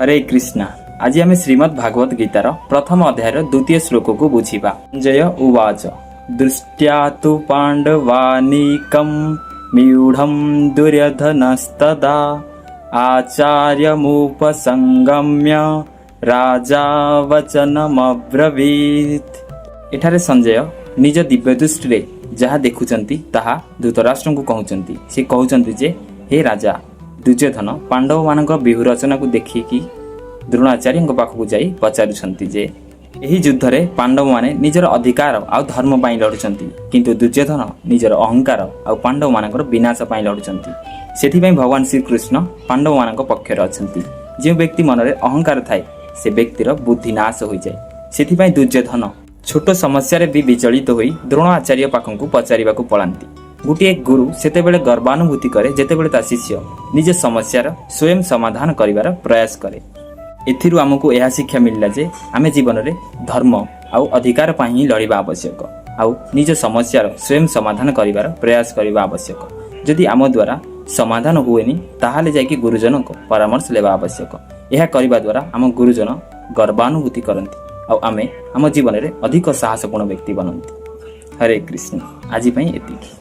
ହରେ କୃଷ୍ଣା। ଆଜି ଆମେ ଶ୍ରୀମଦ୍ ଭାଗବତ ଗୀତାର ପ୍ରଥମ ଅଧ୍ୟାୟର ଦ୍ୱିତୀୟ ଶ୍ଲୋକକୁ ବୁଝିବା। ସଞ୍ଜୟ ଉବାଚ ଦୃଷ୍ଟ୍ୟା ତୁ ପାଣ୍ଡବାନୀକಂ ବ୍ୟୁହଂ ଦୁର୍ଯ୍ୟୋଧନସ୍ତଦା ଆଚାର୍ଯ୍ୟମୁପସଂଗମ୍ୟ ରାଜା ବଚନମବ୍ରବୀତ୍। ଏଠାରେ ସଞ୍ଜୟ ନିଜ ଦିବ୍ୟ ଦୃଷ୍ଟିରେ ଯାହା ଦେଖୁଛନ୍ତି, ତାହା ଧୃତରାଷ୍ଟ୍ରଙ୍କୁ କହୁଛନ୍ତି। ସେ କହୁଛନ୍ତି ଯେ ହେ ରାଜା, ଦୁର୍ଯ୍ୟୋଧନ ପାଣ୍ଡବମାନଙ୍କ ବ୍ୟୁହ ରଚନାକୁ ଦେଖିକି ଦ୍ରୋଣାଚାର୍ଯ୍ୟଙ୍କ ପାଖକୁ ଯାଇ ପଚାରୁଛନ୍ତି ଯେ ଏହି ଯୁଦ୍ଧରେ ପାଣ୍ଡବମାନେ ନିଜର ଅଧିକାର ଆଉ ଧର୍ମ ପାଇଁ ଲଢ଼ୁଛନ୍ତି, କିନ୍ତୁ ଦୁର୍ଯ୍ୟୋଧନ ନିଜର ଅହଙ୍କାର ଆଉ ପାଣ୍ଡବମାନଙ୍କର ବିନାଶ ପାଇଁ ଲଢ଼ୁଛନ୍ତି। ସେଥିପାଇଁ ଭଗବାନ ଶ୍ରୀକୃଷ୍ଣ ପାଣ୍ଡବମାନଙ୍କ ପକ୍ଷରେ ଅଛନ୍ତି। ଯେଉଁ ବ୍ୟକ୍ତି ମନରେ ଅହଙ୍କାର ଥାଏ, ସେ ବ୍ୟକ୍ତିର ବୁଦ୍ଧି ନାଶ ହୋଇଯାଏ। ସେଥିପାଇଁ ଦୁର୍ଯ୍ୟୋଧନ ଛୋଟ ସମସ୍ୟାରେ ବି ବିଚଳିତ ହୋଇ ଦ୍ରୋଣାଚାର୍ଯ୍ୟ ପାଖକୁ ପଚାରିବାକୁ ପଳାନ୍ତି। ଗୋଟିଏ ଗୁରୁ ସେତେବେଳେ ଗର୍ବାନୁଭୂତି କରେ, ଯେତେବେଳେ ତା ଶିଷ୍ୟ ନିଜ ସମସ୍ୟାର ସ୍ୱୟଂ ସମାଧାନ କରିବାର ପ୍ରୟାସ କରେ। ଏଥିରୁ ଆମକୁ ଏହା ଶିକ୍ଷା ମିଳିଲା ଯେ ଆମେ ଜୀବନରେ ଧର୍ମ ଆଉ ଅଧିକାର ପାଇଁ ହିଁ ଲଢ଼ିବା ଆବଶ୍ୟକ ଆଉ ନିଜ ସମସ୍ୟାର ସ୍ୱୟଂ ସମାଧାନ କରିବାର ପ୍ରୟାସ କରିବା ଆବଶ୍ୟକ। ଯଦି ଆମ ଦ୍ୱାରା ସମାଧାନ ହୁଏନି, ତାହେଲେ ଯାଇକି ଗୁରୁଜନଙ୍କ ପରାମର୍ଶ ନେବା ଆବଶ୍ୟକ। ଏହା କରିବା ଦ୍ୱାରା ଆମ ଗୁରୁଜନ ଗର୍ବାନୁଭୂତି କରନ୍ତି ଆଉ ଆମେ ଆମ ଜୀବନରେ ଅଧିକ ସାହସପୂର୍ଣ୍ଣ ବ୍ୟକ୍ତି ବନନ୍ତି। ହରେ କୃଷ୍ଣ। ଆଜି ପାଇଁ ଏତିକି।